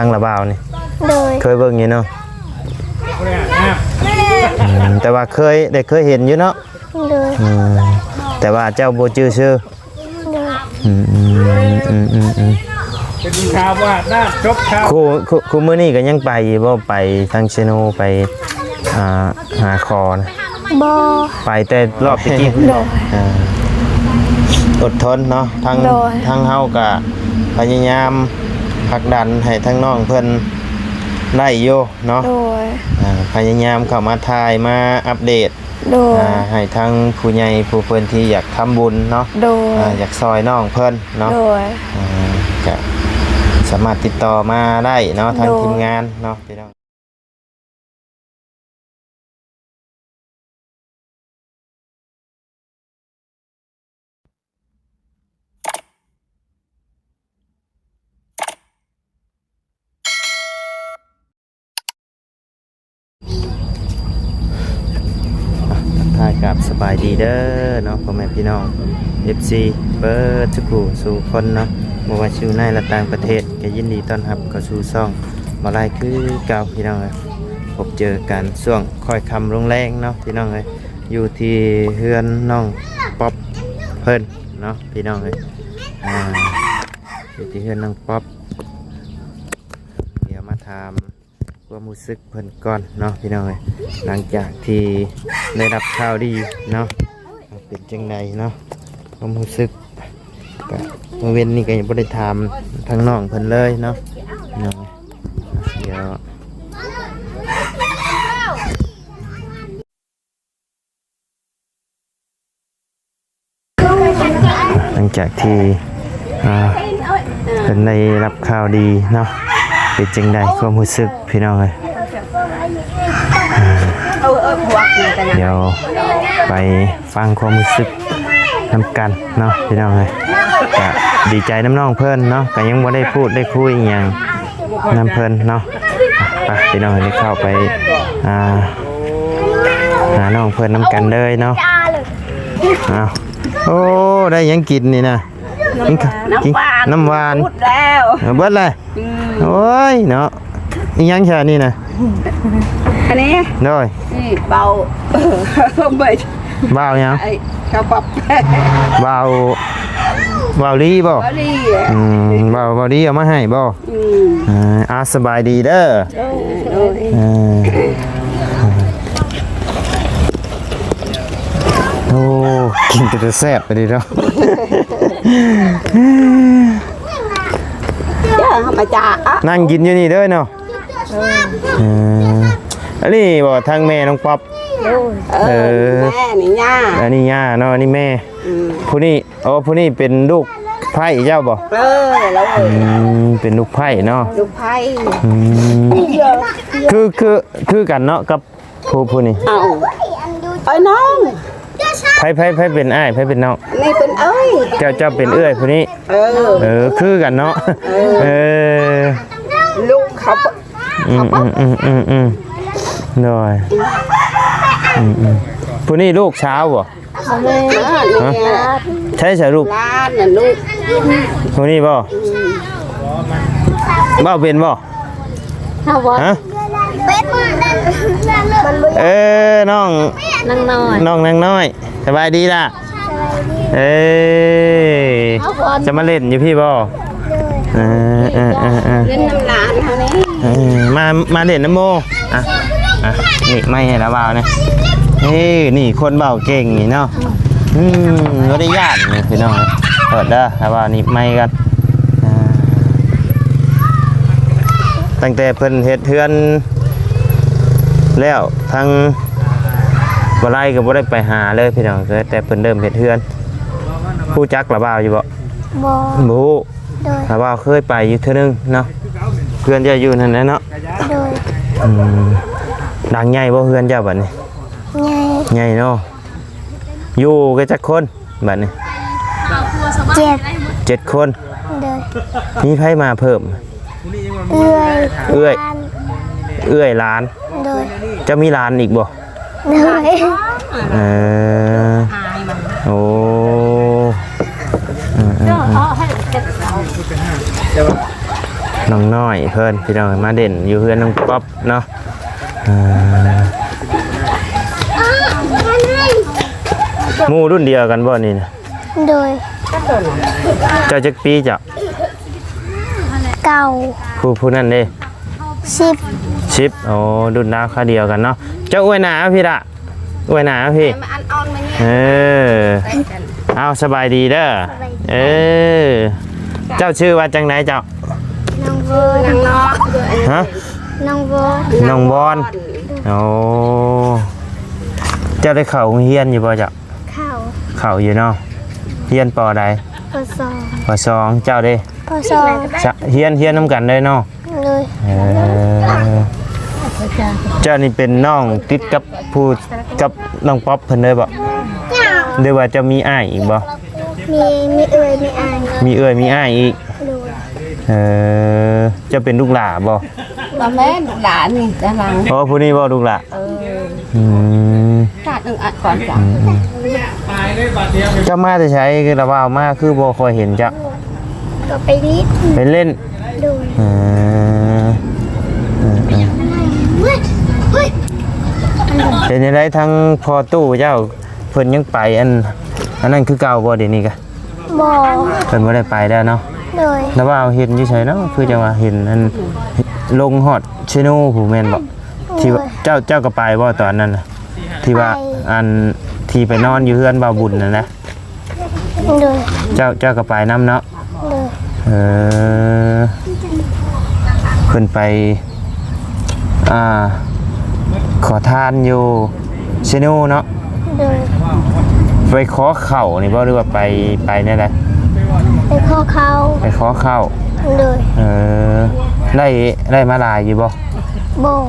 ທາງລາວບ່າວນີ້? ໂດຍ ເຄີຍເບິ່ງຢູ່ເນາະ. ອືມ ແຕ່ວ່າເຄີຍ ໄດ້ເຄີຍເຫັນຢູ່ເນາະ. ໂດຍ ອືມ ແຕ່ວ່າເຈົ້າບໍ່ຈື່ຊື່. ໂດຍ ອືມ ເປັນຂ່າວວ່ານາດຈົບຂ່າວ ຄູ່ ຄູ່ ຄູ່ມື້ນີ້ກໍຍັງໄປຢູ່ບໍ່? ໄປທາງເຊໂນ ໄປ ອ່າ ຫາຂໍນະ? ບໍ່ ໄປແຕ່ລອບຕະກີ້. ໂດຍ ເອີ ອົດທົນເນາະ ທາງ ໂດຍ ທາງເຮົາກະພະຍາຍາມຜັກດັນໃຫ້ທາງນ້ອງເພິ່ນໄດ້ຢູ່ເນາະ. ໂດຍ ອ່າ ພະຍາຍາມເຂົ້າມາຖ່າຍ ມາອັບເດດ ໂດຍ ອ່າ ໃຫ້ທາງຜູ້ໃຫຍ່ຜູ້ເພິ່ນທີ່ຢາກທຳບຸນເນາະ. ໂດຍ ອ່າ ຢາກຊ່ອຍນ້ອງເພິ່ນເນາະ. ໂດຍ ອ່າ ກະສາມາດຕິດຕໍ່ມາໄດ້ເນາະ ທາງ ໂດຍ ທີມງານເນາະ ພີ່ນ້ອງ. ທັກທາຍກັບສະບາຍດີເດີເນາະ ພໍ່ແມ່ພີ່ນ້ອງ ເອັຟຊີ ເບິດທຸກຜູ້ສູ່ຄົນເນາະ ບໍ່ວ່າຊິຢູ່ໃນ ແລະ ຕ່າງປະເທດ ກໍຍິນດີຕ້ອນຮັບເຂົ້າສູ່ຊ່ອງ ບໍ່ຫຼາຍຄືເກົ່າ ພີ່ນ້ອງເອີຍ. ພົບເຈີກັນຊ່ວງຄ່ອຍຄ່ຳລົງແລງເນາະ ພີ່ນ້ອງເອີຍ. ຢູ່ທີ່ເຮືອນນ້ອງປັອບເພິ່ນເນາະ ພີ່ນ້ອງເອີຍ. ອ່າ ຢູ່ທີ່ເຮືອນນ້ອງປັອບ ດຽວມາຖາມຄວາມຮູ້ສຶກເພິ່ນກ່ອນເນາະ ພີ່ນ້ອງເອີຍ. ຫຼັງຈາກທີ່ໄດ້ຮັບຂ່າວດີເນາະ ເປັນຈັ່ງໃດເນາະ ຄວາມຮູ້ສຶກ? ກະມື້ເວັນນີ້ກໍຍັງບໍ່ໄດ້ຖາມທາງນ້ອງເພິ່ນເລີຍເນາະ ພີ່ນ້ອງເອີຍ. ດຽວ ຫຼັງຈາກທີ່ ອ່າ ເພິ່ນໄດ້ຮັບຂ່າວດີເນາະ ເປັນຈັ່ງໃດຄວາມຮູ້ສຶກ ພີ່ນ້ອງເອີຍ? ດຽວໄປຟັງຄວາມຮູ້ສຶກນຳກັນເນາະ ພີ່ນ້ອງເອີຍ. ກະດີໃຈນຳນ້ອງເພິ່ນເນາະ ກະຍັງບໍ່ໄດ້ພູດໄດ້ຄຸຍອີ່ຫຍັງນຳເພິ່ນເນາະ. ໄປ ພີ່ນ້ອງເອີຍ ເຂົ້າໄປ ອ່າ ຫານ້ອງເພິ່ນນຳກັນເລີຍເນາະ. ອ້າວ ໂອ້ ໄດ້ຫຍັງກິນນີ້ນະ? ກິນ ນ້ຳຫວານ ກິນ ນ້ຳຫວານ ເບິດແລ້ວ. ອືມ ເບິດແລ້ວ. ອືມ ໂອ້ຍເນາະ ອີຫຍັງຊະນີ້ນະ? ອັນນີ້ ໂດຍ ນີ້ເບົາ ເບົາຫຍັງ? ໄອ້ເຂົ້າປັອບ ເບົາ ເບົາລີບໍ່? ເບົາລີ. ອືມ ເບົາ ເບົາລີເອົາມາໃຫ້ບໍ່? ອືມ ອ່າ ອ່າ ສະບາຍດີເດີ. ໂດຍ ໂດຍ ເອີ ໂອ້ ກິນເປັນຕາແຊບໄປເດເນາະ. ເຈົ້າມາຈາກ ນັ່ງກິນຢູ່ນີ້ເດີເນາະ. ເອີ ເອີ ອັນນີ້ບໍ່ ທາງແມ່ນ້ອງປັອບ? ໂດຍ ເອີ ເອີ ແມ່ນີ້ຍ່າ ອັນນີ້ຍ່າເນາະ ອັນນີ້ແມ່. ອືມ ຜູ້ນີ້ ໂອ້ ຜູ້ນີ້ເປັນລູກໃພ້ເຈົ້າບໍ່? ເອີ ແລ້ວ ອືມ ເປັນລູກໃພ້ເນາະ ລູກໃພ້. ອືມ ຄື ຄື ຄືກັນເນາະກັບ ຜູ້ ຜູ້ນີ້. ເອົ້າ ເອີຍ ນ້ອງ ໃຜ ໃຜ ໃຜເປັນອ້າຍ ໃຜເປັນນ້ອງ? ນີ້ເປັນເອື້ອຍ ເຈົ້າ ເຈົ້າເປັນເອື້ອຍຜູ້ນີ້. ເອີ ເອີ ຄືກັນເນາະ. ເອີ ເອີ ລູກເຂົາ ອືມ ອືມ ອືມ ອືມ ອືມ ໂດຍ ອືມ ອືມ ຜູ້ນີ້ລູກສາວບໍ່? ບໍ່ແມ່ນ ຮະ? ໃຊ່ ໃຊ່ລູກ ຫຼານນະລູກ ຜູ້ນີ້ບໍ່? ອືມ ເວົ້າເປັນບໍ່? ເຮົາບໍ່ ຮະ? ເປັນ ເອີ ນ້ອງ ນາງນ້ອຍ ນ້ອງນາງນ້ອຍ ສະບາຍດີລະ? ເອີ ຈະມາຫຼິ້ນຢູ່ພີ້ບໍ່? ເອີ ເອີ ເອີ ເອີ ເອີ ເຫຼັ້ນນຳຫຼານເຮົານີ້ ເອີ ມາ ມາຫຼິ້ນນຳໂມ. ອ່ະ ອ່ະ ນີ້ໄມ້ໃຫ້ລາວເວົ້ານະ. ເອີ ນີ້ຄົນເວົ້າເກັ່ງນີ້ເນາະ. ອືມ ບໍ່ໄດ້ຢ້ານນີ້ພີ່ນ້ອງ. ໂທດເດີ ລາວເວົ້ານີ້ໄມ້ກັນ. ອ່າ ຕັ້ງແຕ່ເພິ່ນເຮັດເຮືອນແລ້ວ ທາງບໍ່ໄລກໍບໍ່ໄດ້ໄປຫາເລີຍພີ່ນ້ອງ ແຕ່ເພິ່ນເລີ່ມເຮັດເຮືອນ. ຮູ້ຈັກລາວເວົ້າຢູ່ບໍ່? ບໍ່ ບໍ່ຮູ້. ໂດຍ ລາວເວົ້າເຄີຍໄປຢູ່ເທື່ອໜຶ່ງເນາະ. ເຮືອນເຈົ້າຢູ່ນັ້ນແຫຼະເນາະ. ໂດຍ ອືມ ຫຼັງໃຫຍ່ບໍ່ເຮືອນເຈົ້າບັດນີ້? ໃຫຍ່ ໃຫຍ່ເນາະ. ຢູ່ກັນຈັກຄົນບັດນີ້? ເຈັດ ເຈັດຄົນ. ໂດຍ ມີໃຜມາເພີ່ມ? ເອື້ອຍ ເອື້ອຍ ຫຼານ ເອື້ອຍ ຫຼານ. ໂດຍ ເຈົ້າມີຫຼານອີກບໍ່? ໂດຍ ເອີ ໂອ້ ເອີ ເອີ ເອີ. ນ້ອງນ້ອຍເພິ່ນ ພີ່ນ້ອງ ມາເດັ່ນຢູ່ເຮືອນນ້ອງປັອບເນາະ. ເອີ ໝູ່ລຸ້ນດຽວກັນບໍ່ນີ້ນະ? ໂດຍ. ເຈົ້າຈັກປີເຈົ້າ? ເກົ້າ. ຜູ້ ຜູ້ນັ້ນເດ້? ສິບ. ສິບ. ໂອ້ ລຸ້ນລາວຄາວດຽວກັນເນາະ. ເຈົ້າອວຍໜ້າເອົາພີ້ລະ ອວຍໜ້າເອົາພີ້. ເອີ ເອົາ ສະບາຍດີເດີ. ເອີ ເຈົ້າຊື່ວ່າຈັ່ງໃດເຈົ້າ? ນ້ອງວອນ. ຮະ? ນ້ອງວອນ. ນ້ອງວອນ. ໂອ້ ເຈົ້າໄດ້ເຂົ້າໂຮງຮຽນຢູ່ບໍ່ເຈົ້າ? ເຂົ້າ. ເຂົ້າຢູ່ເນາະ. ຮຽນ ປໍ ໃດ? ປໍສອງ. ປໍສອງ. ເຈົ້າເດ້? ປໍສອງ. ຮຽນ ຮຽນນຳກັນເລີຍເນາະ. ໂດຍ. ເອີ ເຈົ້ານີ້ເປັນນ້ອງຕິດກັບຜູ້ ກັບນ້ອງປັອບເພິ່ນເລີຍບໍ່? ຫຼືວ່າເຈົ້າມີອ້າຍອີກບໍ່? ມີ ມີເອື້ອຍມີອ້າຍ. ມີເອື້ອຍມີອ້າຍອີກ. ໂດຍ. ເອີ ເຈົ້າເປັນລູກຫຼ້າບໍ່? ບໍ່ແມ່ນ ລູກຫຼ້ານີ້ກຳລັງ. ອໍ ຜູ້ນີ້ບໍ່ລູກຫຼ້າ? ເອີ ອືມ ຊາດໜຶ່ງອັດກ່ອນຈ້ະ. ອືມໆ ເຈົ້າມາແຕ່ໃສ? ລະວ່າມາຄືບໍ່ຄ່ອຍເຫັນເຈົ້າ? ກໍໄປຫຼິ້ນ. ໄປຫຼິ້ນ. ໂດຍ. ເອີ ເອີ ເອີ ເປັນຈັ່ງໃດທາງພໍ່ຕູ້ເຈົ້າ ເພິ່ນຍັງໄປອັນ ອັນນັ້ນຄືເກົ່າບໍ່ ດຽວນີ້ກະ? ບໍ່. ເພິ່ນບໍ່ໄດ້ໄປແລ້ວເນາະ. ໂດຍ. ລະວ່າເຫັນຢູ່ໃສເນາະ ຄືຈັ່ງວ່າເຫັນອັນ ລົງຮອດເຊໂນພຸ້ນແມ່ນບໍ່? ໂດຍ. ທີ່ວ່າເຈົ້າ ເຈົ້າກໍໄປບໍ່ຕອນນັ້ນນະ? ທີ່ວ່າ ໄປ ອັນ ທີ່ໄປນອນຢູ່ເຮືອນບ່າວບຸນນັ້ນນະ? ໂດຍ. ເຈົ້າ ເຈົ້າກໍໄປນຳເນາະ? ໂດຍ. ເອີ ເພິ່ນໄປ ອ່າ ຂໍທານຢູ່ເຊໂນເນາະ? ໂດຍ. ໄປຂໍເຂົ້ານີ້ບໍ່ ຫຼືວ່າໄປ ໄປແນວໃດ? ໄປຂໍເຂົ້າ. ໄປຂໍເຂົ້າ. ໂດຍ. ເອີ ໄດ້ ໄດ້ມາຫຼາຍຢູ່ບໍ່? ບໍ່.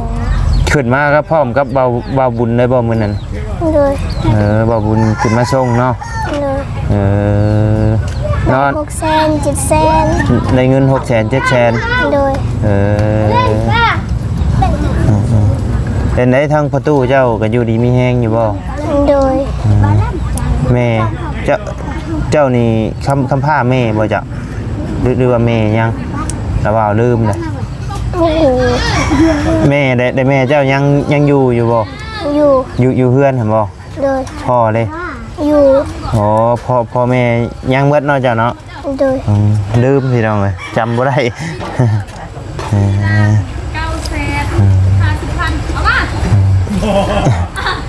ຂຶ້ນມາກັບ ພ້ອມກັບບ່າວ ບ່າວບຸນເລີຍບໍ່ມື້ນັ້ນ? ໂດຍ. ເອີ ບ່າວບຸນຂຶ້ນມາສົ່ງເນາະ? ໂດຍ. ເອີ ນອນ ຫົກແສນ ເຈັດແສນ. ໄດ້ເງິນຫົກແສນ ເຈັດແສນ. ໂດຍ. ເອີ ເປັນໃດທາງພໍ່ຕູ້ເຈົ້າກໍຢູ່ດີມີແຮງຢູ່ບໍ່? ໂດຍ. ອືມ ແມ່ເຈົ້າ ເຈົ້ານີ້ຄຳ ຄຳພ້າແມ່ບໍ່ເຈົ້າ? ຫຼື ຫຼືວ່າແມ່ຍັງ ລະວ່າລືມລະ? ໂອ້ໂຫ ແມ່ ແຕ່ ແຕ່ແມ່ເຈົ້າຍັງ ຍັງຢູ່ຢູ່ບໍ່? ຢູ່. ຢູ່ ຢູ່ເຮືອນຫັ້ນບໍ່? ໂດຍ. ພໍ່ເດ້? ຢູ່. ອໍ ພໍ່ ພໍ່ແມ່ຍັງເບິດເນາະເຈົ້າເນາະ? ໂດຍ. ອືມ ລືມພີ່ນ້ອງເອີຍ ຈຳບໍ່ໄດ້. ເອີ ເກົ້າແສນຫ້າສິບພັນ ເອົາມາ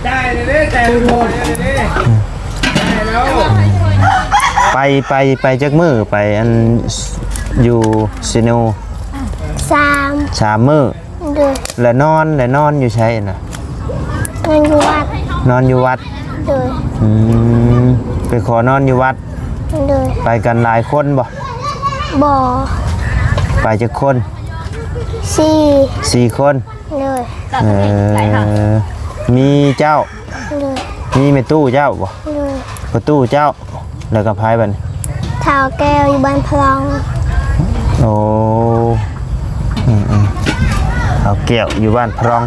ຈ່າຍເດ້ ຈ່າຍເດ້ ຈ່າຍແລ້ວ. ໄປ ໄປ ໄປຈັກມື້ ໄປອັນ ຢູ່ເຊໂນ? ສາມ ສາມມື້. ໂດຍ. ແລ້ວນອນ ແລ້ວນອນຢູ່ໃສນະ? ນອນຢູ່ວັດ. ນອນຢູ່ວັດ. ໂດຍ. ອືມ ໄປຂໍນອນຢູ່ວັດ. ໂດຍ. ໄປກັນຫຼາຍຄົນບໍ່? ບໍ່. ໄປຈັກຄົນ? ສີ່ ສີ່ຄົນ. ໂດຍ. ເອີ ມີເຈົ້າ. ໂດຍ. ມີແມ່ຕູ້ເຈົ້າບໍ່? ໂດຍ. ພໍ່ຕູ້ເຈົ້າ ແລ້ວກໍໃຜບັດນີ້? ທ້າວແກ້ວຢູ່ບ້ານພະລອງ. ໂອ້ ອືມໆ ທ້າວແກ້ວຢູ່ບ້ານພະລອງ.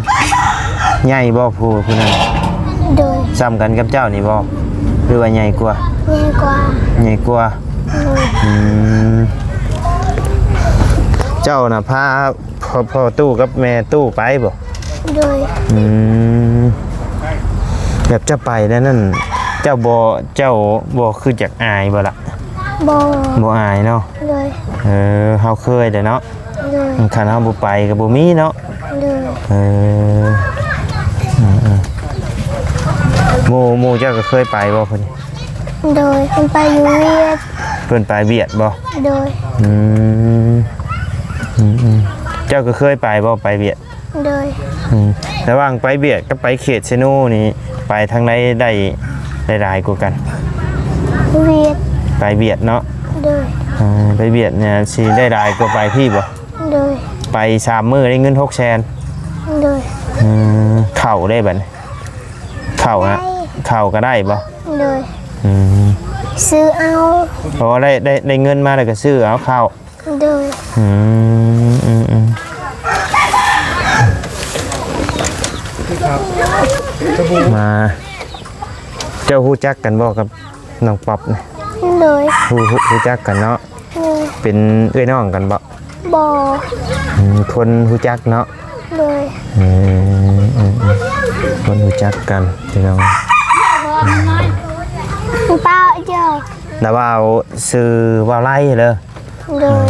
ໃຫຍ່ບໍ່ຜູ້ ຜູ້ນັ້ນ? ໂດຍ. ສ່ຳກັນກັບເຈົ້ານີ້ບໍ່ ຫຼືວ່າໃຫຍ່ກວ່າ? ໃຫຍ່ກວ່າ. ໃຫຍ່ກວ່າ. ໂດຍ. ອືມ ເຈົ້ານະພາ ພໍ່ ພໍ່ຕູ້ກັບແມ່ຕູ້ໄປບໍ່? ໂດຍ. ອືມ ແບບເຈົ້າໄປແນວນັ້ນ ເຈົ້າບໍ່ ເຈົ້າບໍ່ຄືຈັກອາຍບໍ່ລະ? ບໍ່. ບໍ່ອາຍເນາະ? ໂດຍ. ເອີ ເຮົາເຄີຍແລ້ວເນາະ? ໂດຍ. ຄັນເຮົາບໍ່ໄປກໍບໍ່ມີເນາະ? ໂດຍ. ເອີ ອືມໆ ໝູ່ ໝູ່ເຈົ້າກໍເຄີຍໄປບໍ່ພຸ້ນ? ໂດຍ. ເພິ່ນໄປຢູ່ຫວຽດ. ເພິ່ນໄປຫວຽດບໍ່? ໂດຍ. ອືມ ອືມໆ ເຈົ້າກໍເຄີຍໄປບໍ່ ໄປຫວຽດ? ໂດຍ. ອືມ ລະຫວ່າງໄປຫວຽດກັບໄປເຂດເຊໂນນີ້ ໄປທາງໃດໄດ້ ໄດ້ຫຼາຍກວ່າກັນ? ຫວຽດ. ໄປຫວຽດເນາະ? ໂດຍ. ເອີ ໄປຫວຽດນີ້ຊິໄດ້ຫຼາຍກວ່າໄປພີ້ບໍ່? ໂດຍ. ໄປສາມມື້ໄດ້ເງິນຫົກແສນ. ໂດຍ. ອືມ ເຂົ້າໄດ້ບັດນີ້ ເຂົ້ານະ ໄດ້ ເຂົ້າກໍໄດ້ບໍ່? ໂດຍ. ອືມ ຊື້ເອົາ. ໂອ້ ໄດ້ ໄດ້ ໄດ້ເງິນມາແລ້ວກໍຊື້ເອົາເຂົ້າ. ໂດຍ. ອືມ ອືມ ອືມ ມາ ເຈົ້າຮູ້ຈັກກັນບໍ່ກັບນ້ອງປັອບນີ້? ໂດຍ. ຮູ້ ຮູ້ ຮູ້ຈັກກັນເນາະ? ໂດຍ. ເປັນເອື້ອຍນ້ອງກັນບໍ່? ບໍ່. ອືມ ຄົນຮູ້ຈັກເນາະ. ໂດຍ. ເອີ ເອີ ເອີ ຄົນຮູ້ຈັກກັນພີ່ນ້ອງ. ປ້າເຈົ້າ ລາວວ່າຊື່ວ່າໄລເດີ. ໂດຍ.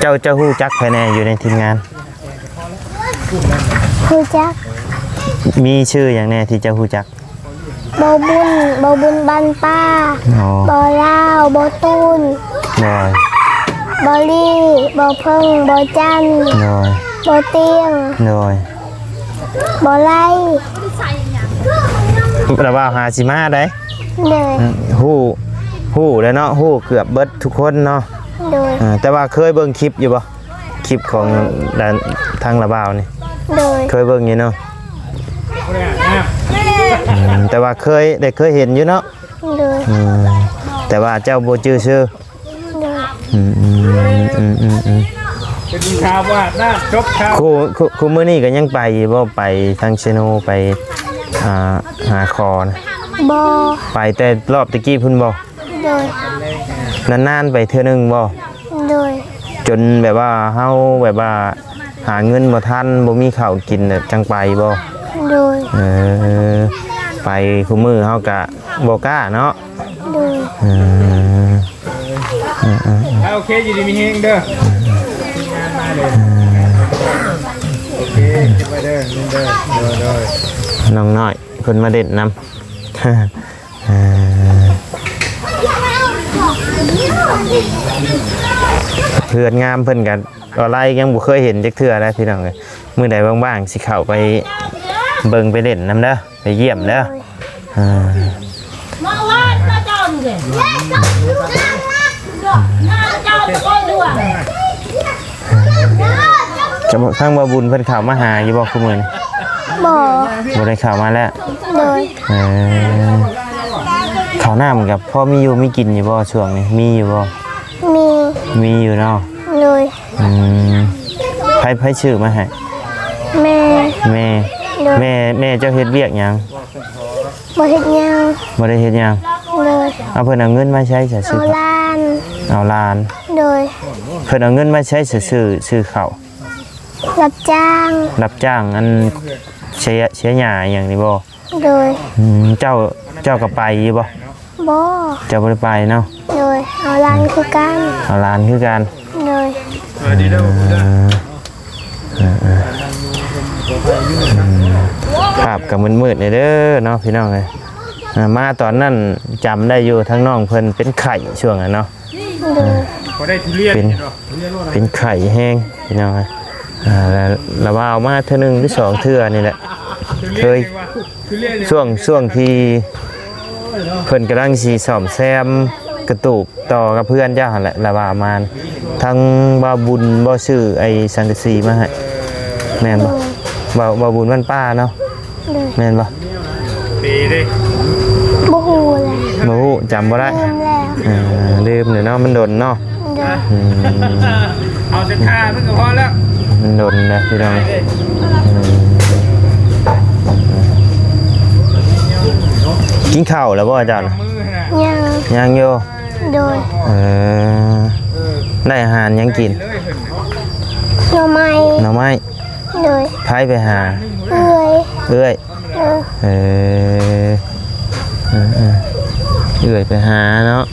ເຈົ້າ ເຈົ້າຮູ້ຈັກໃຜແດ່ຢູ່ໃນທີມງານ? ຮູ້ຈັກ. ມີຊື່ຫຍັງແດ່ທີ່ເຈົ້າຮູ້ຈັກ? ບໍ່ບຸນ ບໍ່ບຸນບ້ານປ້າ. ອໍ. ບໍ່ລາວ ບໍ່ຕູນ. ໂດຍ. ບໍ່ລີ້ ບໍ່ເພິ່ງ ບໍ່ຈັນ. ໂດຍ. ບໍ່ຕຽງ. ໂດຍ. ບໍ່ໄລ. ລາວວ່າຫາຊິມາໄດ໋. ໂດຍ. ອືມ ຮູ້ ຮູ້ແລ້ວເນາະ ຮູ້ເກືອບເບິດທຸກຄົນເນາະ. ໂດຍ. ເອີ ແຕ່ວ່າເຄີຍເບິ່ງຄລິບຢູ່ບໍ່? ຄລິບຂອງ ເຄີຍ ທາງລາວບ່າວນີ້. ໂດຍ. ເຄີຍເບິ່ງຢູ່ເນາະ. ອືມ ແຕ່ວ່າເຄີຍ ໄດ້ເຄີຍເຫັນຢູ່ເນາະ. ໂດຍ. ອືມ ແຕ່ວ່າເຈົ້າບໍ່ຈື່ຊື່. ໂດຍ. ອືມ ອືມ ເປັນຂ່າວວ່ານະ ຈົບຂ່າວ. ຄູ່ ຄູ່ ຄູ່ມື້ນີ້ກໍຍັງໄປຢູ່ບໍ່? ໄປທາງເຊໂນ ໄປ ອ່າ ຫາຂໍນະ? ບໍ່. ໄປແຕ່ລອບແຕ່ກີ້ພຸ້ນບໍ່? ໂດຍ. ນານໆໄປເທື່ອໜຶ່ງບໍ່? ໂດຍ. ຈົນແບບວ່າເຮົາແບບວ່າຫາເງິນບໍ່ທັນ ບໍ່ມີເຂົ້າກິນແລ້ວຈັ່ງໄປບໍ່? ໂດຍ. ເອີ ໄປຄູ່ມື້ເຮົາກະບໍ່ກ້າເນາະ. ໂດຍ. ເອີ ເອີ ເອີ ເອີ ໂອເຄ ຢູ່ດີມີແຮງເດີ. ໂອເຄ ເກັບໄວ້ເດີ ເງິນເດີ. ໂດຍ ໂດຍ. ນ້ອງນ້ອຍເພິ່ນມາເຫຼັ້ນນຳ. ເອີ ເຮືອນງາມເພິ່ນກັນ ອອນລາຍຍັງບໍ່ເຄີຍເຫັນຈັກເທື່ອນະພີ່ນ້ອງເອີຍ. ມື້ໃດວ່າງໆ ຊິເຂົ້າໄປເບິ່ງໄປເຫຼັ້ນນຳເດີ ໄປຢ້ຽມເດີ. ໂດຍ. ເອີ ທາງບ່າວບຸນເພິ່ນເຂົ້າມາຫາຢູ່ບໍ່ຄູ່ມື້ນີ້? ບໍ່. ບໍ່ໄດ້ເຂົ້າມາແລ້ວ? ໂດຍ. ເອີ ເຂົ້ານ້ຳກໍພໍມີຢູ່ມີກິນຢູ່ບໍ່ຊ່ວງນີ້? ມີຢູ່ບໍ່? ມີ. ມີຢູ່ເນາະ? ໂດຍ. ອືມ ໃຜ ໃຜຊື້ມາໃຫ້? ແມ່. ແມ່. ໂດຍ. ແມ່ ແມ່ເຈົ້າເຮັດວຽກຫຍັງ? ບໍ່ເຮັດຫຍັງ. ບໍ່ໄດ້ເຮັດຫຍັງ. ໂດຍ. ເອົາ ເພິ່ນເອົາເງິນມາໃຊ້ຊະ? ເອົາຫຼານ. ເອົາຫຼານ. ໂດຍ. ເພິ່ນເອົາເງິນມາໃຊ້ຊະ ຊື້ ຊື້ເຂົ້າ? ຮັບຈ້າງ. ຮັບຈ້າງ ອັນ ເສຍ ເສຍຫຍ້າຫຍັງນີ້ບໍ່? ໂດຍ. ອືມ ເຈົ້າ ເຈົ້າກໍໄປຢູ່ບໍ່? ບໍ່. ເຈົ້າບໍ່ໄດ້ໄປເນາະ? ໂດຍ. ເອົາຫຼານຄືກັນ. ເອົາຫຼານຄືກັນ. ໂດຍ. ເອີ ເອີ ເອີ ອືມ ພາບກໍມືດໆແດ່ເດີເນາະພີ່ນ້ອງເອີຍ. ເອີ ມາຕອນນັ້ນຈຳໄດ້ຢູ່ ທາງນ້ອງເພິ່ນເປັນໄຂ້ຊ່ວງນັ້ນເນາະ. ໂດຍ. ເປັນ ເປັນໄຂ້ແຮງພີ່ນ້ອງເອີຍ. ອ່າ ລະວ່າເອົາມາເທື່ອໜຶ່ງຫຼືສອງເທື່ອນີ້ແຫຼະ ເຄີຍ ຊ່ວງ ຊ່ວງທີ່ເພິ່ນກຳລັງຊິສ້ອມແຊມກະຕູບຕໍ່ກັບເຮືອນເຈົ້າຫັ້ນແຫຼະ ລະວ່າເອົາມາ ທາງບ່າວບຸນບໍ່ຊື້ໄອ້ສັງກະສີມາໃຫ້ ແມ່ນບໍ່? ໂດຍ. ບ່າວ ບ່າວບຸນບ້ານປ້າເນາະ. ໂດຍ. ແມ່ນບໍ່? ປີເດ້ ບໍ່ຮູ້ແຫຼະ. ບໍ່ຮູ້ ຈຳບໍ່ໄດ້. ລືມແລ້ວ. ເອີ ລືມແລ້ວເນາະ ມັນດົນເນາະ. ໂດຍ. ອືມ ເອົາແຕ່ທ່າມັນກໍພໍແລ້ວ ມັນດົນນະພີ່ນ້ອງ. ອືມ ກິນເຂົ້າແລ້ວບໍ່ເຈົ້ານະ? ຍັງ. ຍັງຢູ່. ໂດຍ. ເອີ ໄດ້ອາຫານຫຍັງກິນ? ໜໍ່ໄມ້. ໜໍ່ໄມ້. ໂດຍ. ໃຜໄປຫາ? ເອື້ອຍ. ເອື້ອຍ. ເອີ ເອີ ເອີ ເອື້ອຍໄປຫາເນາະ.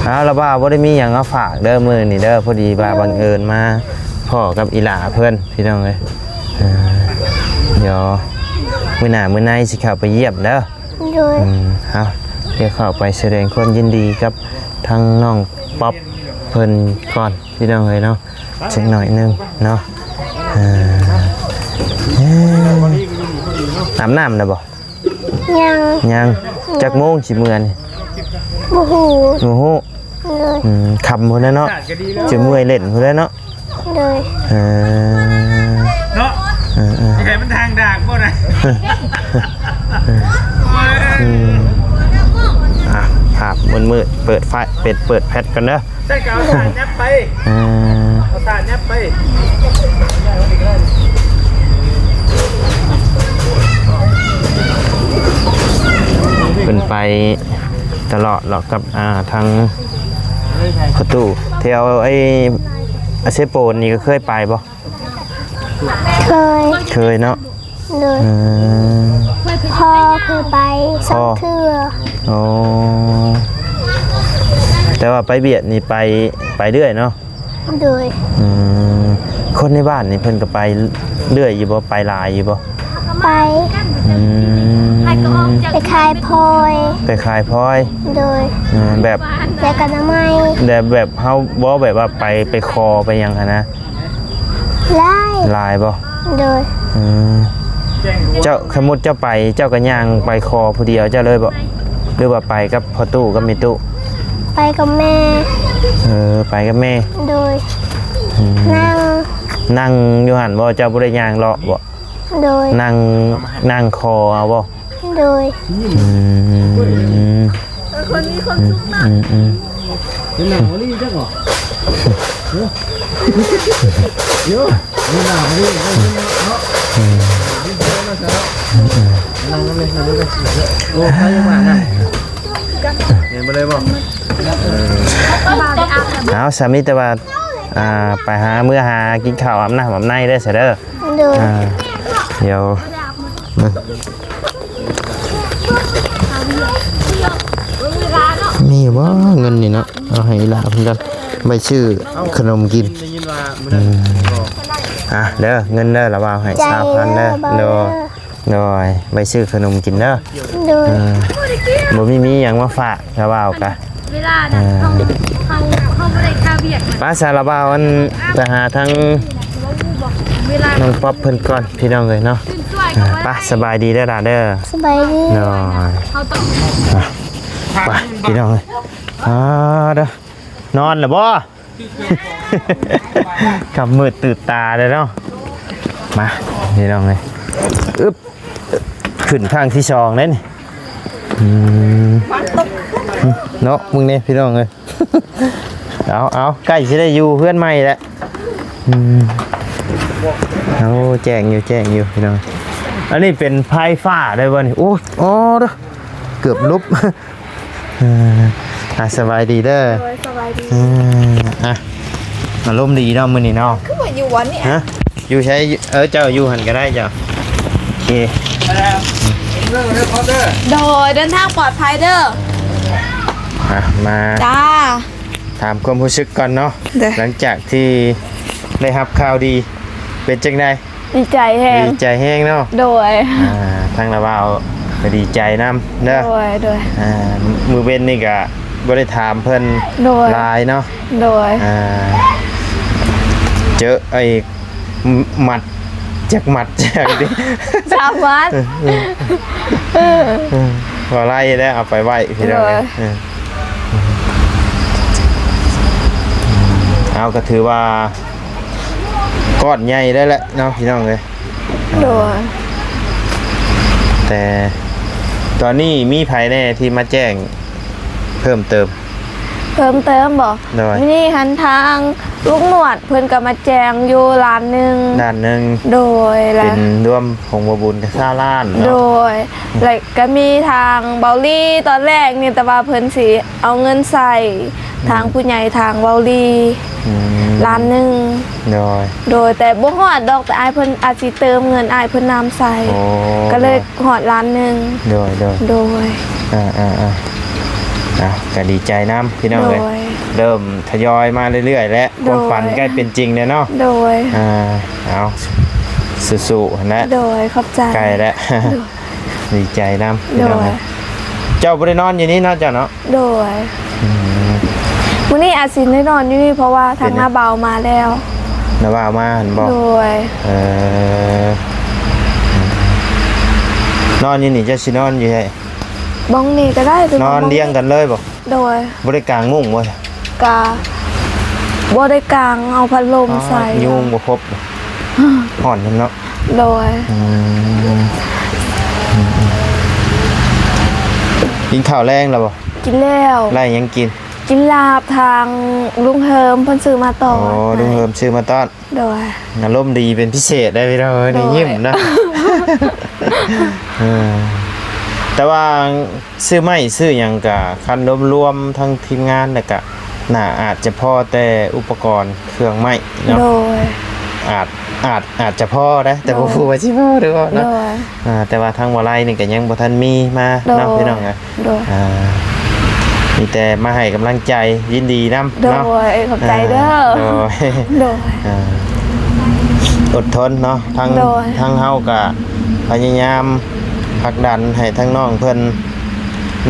ເອົາ ລະວ່າບໍ່ໄດ້ມີຫຍັງມາຝາກເດີມື້ນີ້ເດີ ພໍດີວ່າບັງເອີນມາພໍ້ກັບອີ່ຫຼ້າເພິ່ນ ພີ່ນ້ອງເອີຍ. ເອີ ດຽວມື້ໜ້າມື້ໃນຊິເຂົ້າໄປຢ້ຽມເດີ. ໂດຍ. ອືມ ເອົາ ດຽວເຂົ້າໄປສະແດງຄວາມຍິນດີກັບທາງນ້ອງປັອບເພິ່ນກ່ອນ ພີ່ນ້ອງເອີຍເນາະ ຈັກໜ້ອຍໜຶ່ງເນາະ. ເອີ ອາບນ້ຳແລ້ວບໍ່? ຍັງ. ຍັງ. ຈັກໂມງຊິເມືອນີ້? ບໍ່ຮູ້. ບໍ່ຮູ້. ໂດຍ. ອືມ ຄ່ຳພຸ້ນແຫຼະເນາະ ຊິເມື່ອຍເຫຼັ້ນພຸ້ນແຫຼະເນາະ. ໂດຍ. ເອີ ເນາະ ເອີ ເອີ ໃຫ້ມັນທາງດາກບໍ່ນະ. ອືມ ອ່ະ ພາບມືດໆ ເປີດໄຟ ເປີດ ເປີດແຟລດກ່ອນເດີ. ໃສ່ກະເອົາສານຍັບໄປ. ເອີ ເອົາສານຍັບໄປ. ເພິ່ນໄປ ຕະຫຼອດເນາະ ກັບ ອ່າ ທາງພໍ່ຕູ້. ແຖວໄອ້ ອາເຊໂປນນີ້ກໍເຄີຍໄປບໍ່? ເຄີຍ ເຄີຍເນາະ. ໂດຍ ເອີ ພໍ່ເຄີຍໄປສອງເທື່ອ. ອໍ ແຕ່ວ່າໄປວຽກນີ້ໄປ ໄປເລື້ອຍເນາະ. ໂດຍ ອືມ ຄົນໃນບ້ານນີ້ເພິ່ນກໍໄປເລື້ອຍຢູ່ບໍ່? ໄປຫຼາຍຢູ່ບໍ່? ໄປ ອືມ ໄປຂາຍພອຍ ໄປຂາຍພອຍ. ໂດຍ ອືມ ແບບ ແລະກະໜໍ່ໄມ້ ແບບ ແບບເຮົາບໍ່ ແບບວ່າໄປ ໄປຂໍໄປຫຍັງຫັ້ນນະ? ຫຼາຍ ຫຼາຍບໍ່? ໂດຍ ອືມ ເຈົ້າ ສົມມຸດເຈົ້າໄປ ເຈົ້າກໍຍ່າງໄປຂໍຜູ້ດຽວເຈົ້າເລີຍບໍ່? ຫຼືວ່າໄປກັບພໍ່ຕູ້ກັບແມ່ຕູ້? ໄປກັບແມ່. ເອີ ໄປກັບແມ່. ໂດຍ ອືມ ນັ່ງ ນັ່ງຢູ່ຫັ້ນບໍ່? ເຈົ້າບໍ່ໄດ້ຍ່າງເລາະບໍ່? ໂດຍ ນັ່ງ ນັ່ງຂໍເອົາບໍ່? ໂດຍ ອືມ ເອີ ຄົນມີຄວາມສຸກເນາະ. ອືມ ອືມ ເປັນໜາວນີ້ຈັກບໍ່? ໂຍ ເປັນໜາວນີ້ເນາະ. ອືມ ນັ່ງນຳເລີຍ ນັ່ງນຳເລີຍ. ໂອ້ ໃຄຍັງມານະ ເຫັນບໍ່ໄດ້ບໍ່? ເອີ ເອົາ ສາມີແຕ່ວ່າ ອ່າ ໄປຫາ ເມືອຫາກິນເຂົ້າ ອາບນ້ຳອາບໃນເດີ ຊະເດີ. ໂດຍ ອ່າ ດຽວ ມີບໍ່ເງິນນີ້ເນາະ? ເອົາໃຫ້ອີ່ຫຼ້າເພິ່ນກ່ອນ ໄວ້ຊື້ຂະໜົມກິນ. ໄດ້ຍິນວ່າມື້ນັ້ນ ອືມ ອ່ະເດີ ເງິນເດີ ລະວ່າໃຫ້ຊາວພັນເດີ. ໂດຍ ໂດຍ ໄວ້ຊື້ຂະໜົມກິນເດີ. ໂດຍ ເອີ ບໍ່ມີ ມີຫຍັງມາຝາກລະວ່າກະ ເວລານະ ເອີ ເຮົາ ເຮົາ ເຮົາບໍ່ໄດ້ຄາວຽກນະ. ໄປຊະລະບ່າວ ອັນ ໄປຫາທາງ ເວລາ ນ້ອງປັອບເພິ່ນກ່ອນ ພີ່ນ້ອງເອີຍເນາະ. ໄປ ສະບາຍດີເດີຫຼ້າເດີ. ສະບາຍດີ. ໂດຍ ເຮົາຕ້ອງ ໄປ ພີ່ນ້ອງເອີຍ. ອ່າ ເດີ ນອນລະບໍ່? ຄ່ຳມືດຕື່ນຕາເລີຍເນາະ. ມາ ພີ່ນ້ອງເອີຍ ອຶບ ຂຶ້ນຄັ້ງທີສອງເດ້ນີ້. ອືມ ເນາະ ມຶງນີ້ ພີ່ນ້ອງເອີຍ. ເອົາ ເອົາ ໃກ້ຊິໄດ້ຢູ່ເຮືອນໃໝ່ແລ້ວ. ອືມ ໂອ້ ແຈ້ງຢູ່ ແຈ້ງຢູ່ ພີ່ນ້ອງ. ອັນນີ້ເປັນໄຟຟ້າໄດ້ບໍ່ນີ້? ໂອ້ ອໍ ເດີ ເກືອບຫຼຸບ. ເອີ ອ່ະ ສະບາຍດີເດີ. ໂດຍ ສະບາຍດີ. ເອີ ອ່ະ ອາລົມດີເນາະມື້ນີ້ເນາະ. ຄືວ່າຢູ່ວັນນີ້ ຮະ ຢູ່ໃສ? ເອີ ເຈົ້າຢູ່ຫັ້ນກໍໄດ້ເຈົ້າ. ໂອເຄ ໂດຍ ເດີນທາງປອດໄພເດີ. ອ່ະ ມາ ຈ້າ ຖາມຄວາມຮູ້ສຶກກ່ອນເນາະ. ໂດຍ ຫຼັງຈາກທີ່ໄດ້ຮັບຂ່າວດີ ເປັນຈັ່ງໃດ? ດີໃຈແຮງ. ດີໃຈແຮງເນາະ. ໂດຍ ອ່າ ທາງລາວາວກໍດີໃຈນຳເດີ. ໂດຍ ໂດຍ ອ່າ ມື້ເວັນນີ້ກໍບໍ່ໄດ້ຖາມເພິ່ນ. ໂດຍ ຫຼາຍເນາະ. ໂດຍ ອ່າ ເຈີໄອ້ ມັດ ຈັກມັດຈັກຕິ ສາມມັດ ເອີ ເອີ ເອີ ບໍ່ໄລ່ແລ້ວ ເອົາໄປໄວ້ພີ່ນ້ອງ. ໂດຍ ເອີ ເອົາ ກໍຖືວ່າ ກ້ອນໃຫຍ່ໄດ້ແຫຼະເນາະ ພີ່ນ້ອງເອີຍ. ໂດຍ ແຕ່ຕອນນີ້ມີໃຜແດ່ທີ່ມາແຈ້ງເພີ່ມເຕີມ? ເພີ່ມເຕີມບໍ? ໂດຍ ມື້ນີ້ຫັ້ນທາງລຸງໜວດເພິ່ນກໍມາແຈ້ງຢູ່ລ້ານໜຶ່ງ. ລ້ານໜຶ່ງ. ໂດຍ ແລະ ເປັນລວມຂອງບໍ່ບຸນກໍຊາວລ້ານເນາະ. ໂດຍ ແລະ ກໍມີທາງເບົາລີຕອນແລກນີ້ ແຕ່ວ່າເພິ່ນຊິເອົາເງິນໃສ່ ອືມ ທາງຜູ້ໃຫຍ່ທາງເບົາລີ ອືມ ລ້ານໜຶ່ງ. ໂດຍ ໂດຍ ແຕ່ບໍ່ຮອດດອກ ແຕ່ອ້າຍເພິ່ນອາດຊິເຕີມເງິນອ້າຍເພິ່ນນຳໃສ່. ໂອ້ ກໍເລີຍ ໂດຍ ຮອດລ້ານໜຶ່ງ. ໂດຍ ໂດຍ ໂດຍ ອ່າໆໆ ເອົາ ກໍດີໃຈນຳພີ່ນ້ອງເອີຍ. ໂດຍ ເລີ່ມທະຍອຍມາເລື້ອຍໆແລ້ວ. ໂດຍ ຄວາມຝັນໃກ້ເປັນຈິງແລ້ວເນາະ. ໂດຍ ອ່າ ເອົາ ສູ້ໆຫັ້ນແຫຼະ. ໂດຍ ຂອບໃຈ. ໃກ້ແລ້ວ. ໂດຍ ດີໃຈນຳພີ່ນ້ອງເອີຍ. ໂດຍ ເຈົ້າບໍ່ໄດ້ນອນຢູ່ນີ້ເນາະ ເຈົ້າເນາະ? ໂດຍ ອືມ ມື້ນີ້ອາດຊິໄດ້ນອນຢູ່ນີ້ ເພາະວ່າທາງ ເປັນຫຍັງ? ນ້າບ່າວມາແລ້ວ. ນ້າບ່າວມາຫັ້ນບໍ? ໂດຍ ເອີ ນອນຢູ່ນີ້ ເຈົ້າຊິນອນຢູ່ໃສ? ບ່ອນນີ້ກໍໄດ້. ນອນລຽງກັນເລີຍບໍ? ໂດຍ ບໍ່ໄດ້ກາງມຸ້ງບໍ່? ກະບໍ່ໄດ້ກາງ ເອົາພັດລົມໃສ່. ຍຸງບໍ່ຄົບ ຮ້ອນນຳເນາະ. ໂດຍ ອືມ ກິນເຂົ້າແລງແລ້ວບໍ່? ກິນແລ້ວ. ໄດ້ຫຍັງກິນ? ກິນລາບທາງລຸງເຮີມເພິ່ນຊື້ມາຕອນ. ໂອ້ ລຸງເຮີມຊື້ມາຕອນ. ໂດຍ ອາລົມດີເປັນພິເສດໄດ໋ພີ່ນ້ອງເອີຍ. ໂດຍ ນີ້ຍິ້ມນະ. ເອີ ແຕ່ວ່າຊື້ໄມ້ຊື້ຫຍັງກະ ຄັນລວມໆທັງທີມງານ ແລ້ວກະໜ້າອາດຈະພໍແຕ່ອຸປະກອນເຄື່ອງໄມ້ເນາະ. ໂດຍ ອາດ ອາດ ອາດຈະພໍໄດ໋ ແຕ່ບໍ່ ໂດຍ ຮູ້ວ່າຊິພໍຫຼືບໍ່ເນາະ. ໂດຍ ອ່າ ແຕ່ວ່າທາງບໍ່ໄລນີ້ກໍຍັງບໍ່ທັນມີມາເນາະ ໂດຍ ພີ່ນ້ອງເອີຍ. ໂດຍ ອ່າ ມີແຕ່ມາໃຫ້ກຳລັງໃຈ ຍິນດີນຳ ໂດຍ ເນາະ. ຂອບໃຈເດີ ອ່າ ໂດຍ ໂດຍ ອ່າ ອົດທົນເນາະ. ທາງ ໂດຍ ທາງເຮົາກໍພະຍາຍາມຜັກດັນໃຫ້ທາງນ້ອງເພິ່ນ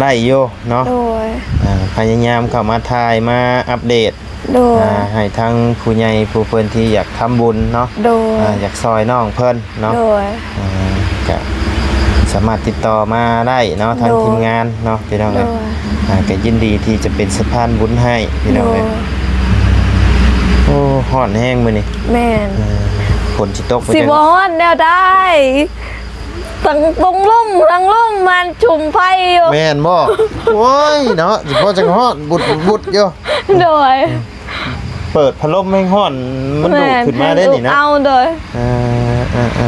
ໄດ້ຢູ່ເນາະ. ໂດຍ ອ່າ ພະຍາຍາມເຂົ້າມາຖ່າຍ ມາອັບເດດ ໂດຍ ອ່າ ໃຫ້ທາງຜູ້ໃຫຍ່ຜູ້ເພິ່ນທີ່ຢາກທຳບຸນເນາະ ໂດຍ ອ່າ ຢາກຊ່ອຍນ້ອງເພິ່ນເນາະ. ໂດຍ ອ່າ ກະສາມາດຕິດຕໍ່ມາໄດ້ເນາະ ທາງ ໂດຍ ທີມງານເນາະ ພີ່ນ້ອງເອີຍ. ໂດຍ ອ່າ ກະຍິນດີທີ່ຈະເປັນສະພານບຸນໃຫ້ພີ່ນ້ອງເອີຍ. ໂດຍ ໂອ້ ຮ້ອນແຮງມື້ນີ້. ແມ່ນ ເອີ ຝົນຊິຕົກ ຊິບໍ່ຮ້ອນແນວໃດ ທັງຕົງລົມ ທັງລົມມັນຊຸມໄຟຢູ່. ແມ່ນບໍ່? ໂອ້ຍເນາະ ຊິພໍຈັ່ງຮ້ອນບຸດໆຢູ່. ໂດຍ ເປີດພັດລົມແຮງຮ້ອນ ມັນດູດ ແມ່ນ ຂຶ້ນມາເດ້ນີ້ເນາະ. ເອົາ ໂດຍ ເອີ ເອີ ເອີ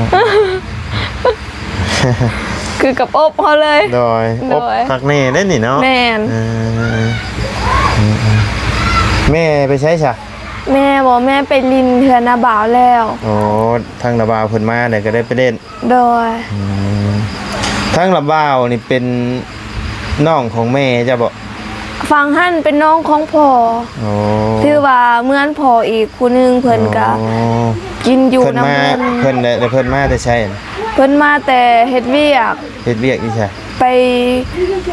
ຄືກັບອົບເຮົາເລີຍ. ໂດຍ ໂດຍ ອົບຄັກແນ່ເດ້ນີ້ເນາະ. ແມ່ນ ເອີ ເອີ ເອີ ແມ່ໄປໃສຊະ? ແມ່ບໍ່ ແມ່ໄປຫຼິ້ນເຮືອນນ້າບ່າວແລ້ວ. ໂອ້ ທາງນ້າບ່າວເພິ່ນມາແລ້ວກໍໄດ້ໄປຫຼິ້ນ. ໂດຍ ອືມ ທາງລາວບ່າວນີ້ເປັນນ້ອງຂອງແມ່ເຈົ້າບໍ່? ຝັ່ງຫັ້ນເປັນນ້ອງຂອງພໍ່. ໂອ້ ຖືວ່າເໝືອນພໍ່ອີກຜູ້ໜຶ່ງ ເພິ່ນກະ ອໍ ກິນຢູ່ ເພິ່ນ ນຳ ມາ ເພິ່ນ ເພິ່ນແລ້ວ ແລ້ວເພິ່ນມາແຕ່ໃສ? ເພິ່ນມາແຕ່ເຮັດວຽກ. ເຮັດວຽກຢູ່ໃສ? ໄປ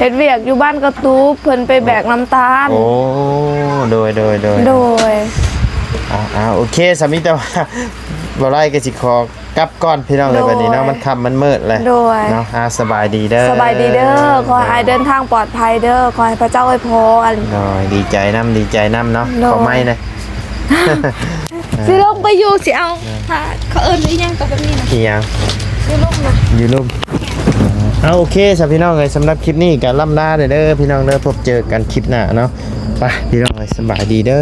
ເຮັດວຽກຢູ່ບ້ານກະຕູບ ເພິ່ນໄປແບກ ອໍ ນ້ຳຕານ. ໂອ້ ໂດຍ ໂດຍ ໂດຍ ໂດຍ ອ່າ ໂອເຄ ສາມີ ແຕ່ວ່າ ບໍ່ໄດ້ກໍຊິຂໍ ກັບກ່ອນພີ່ນ້ອງເອີຍ. ໂດຍ ບັດນີ້ເນາະ ມັນຄ່ຳມັນມືດແລ້ວ ໂດຍ ເນາະ. ອ່າ ສະບາຍດີເດີ ສະບາຍດີເດີ. ໂດຍ ຂໍໃຫ້ອ້າຍເດີນທາງປອດໄພເດີ ຂໍໃຫ້ພະເຈົ້າອວຍພອນ. ໂດຍ ດີໃຈນຳ ດີໃຈນຳເນາະ. ໂດຍ ຂໍໄມ້ແດ່ ຊິລົງໄປຢູ່ ຊິເອົາ ໂດຍ ຜ້າ ເຂົາເອີ້ນອີ່ຫຍັງກໍແບບນີ້ນະ ອີ່ຫຍັງ ຢູ່ລຸ່ມນະ ຢູ່ລຸ່ມ. ເອົາ ໂອເຄຊະພີ່ນ້ອງເອີຍ ສຳລັບຄລິບນີ້ກໍລ່ຳລາເດີພີ່ນ້ອງເດີ ພົບເຈີກັນຄລິບໜ້າເນາະ. ໄປພີ່ນ້ອງເອີຍ ສະບາຍດີເດີ.